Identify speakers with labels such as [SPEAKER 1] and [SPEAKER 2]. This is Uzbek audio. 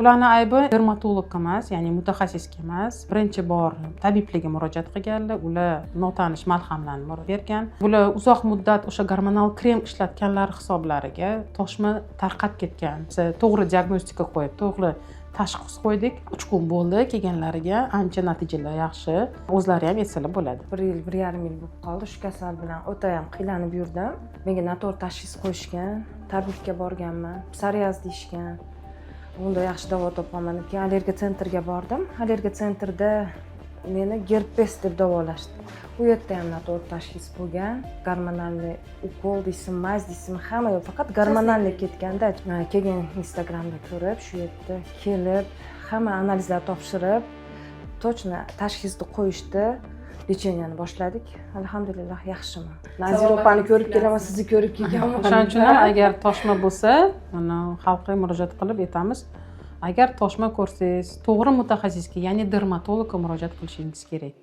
[SPEAKER 1] Ularni aybi dermatologga emas, ya'ni mutaxassisga emas. Birinchi bor tabiblarga murojaat qilganlar, ular notanish malhamlarni bergan. Bular uzoq muddat o'sha gormonal krem ishlatganlari hisoblariga toshma tarqab ketgan. Biz to'g'ri diagnostika qo'yib, to'g'ri tashxis qo'ydik. 3 kun bo'ldi kelganlariga, ancha natijalar yaxshi, o'zlari ham aytsalar bo'ladi.
[SPEAKER 2] Bir yil, 1,5 yil bo'lib qoldi. Shu kasal bilan o'tayam qiynalib yurdim. Menga noto'g'ri tashxis qo'yishgan. Tabibga borganman, psoriaz deyishgan. Unda yaxshi davo topolmadim. Keyin allergiya центр ga bordim. Allergiya центр da meni gerpes deb davolashdi. U yerda ham noto'g'ri tashxis bo'lgan. Гормональный укол deysizmi, мазь deysizmi, hamma yo'q, faqat гормональный ketganda. Keyin Instagramda ko'rib, shu yerda kelib, hamma analizlar topshirib, точно tashxisni qo'yishdi. Лечение ni boshladik, alhamdulillah, yaxshiman. Nazira opani ko'rib kelaman, sizni ko'rib kelganman.
[SPEAKER 1] O'shaning uchun ham agar toshma bo'lsa, mana xalqqa murojaat qilib aytamiz: agar toshma ko'rsangiz, to'g'ri mutaxassisga, ya'ni dermatologga murojaat qilishingiz kerak.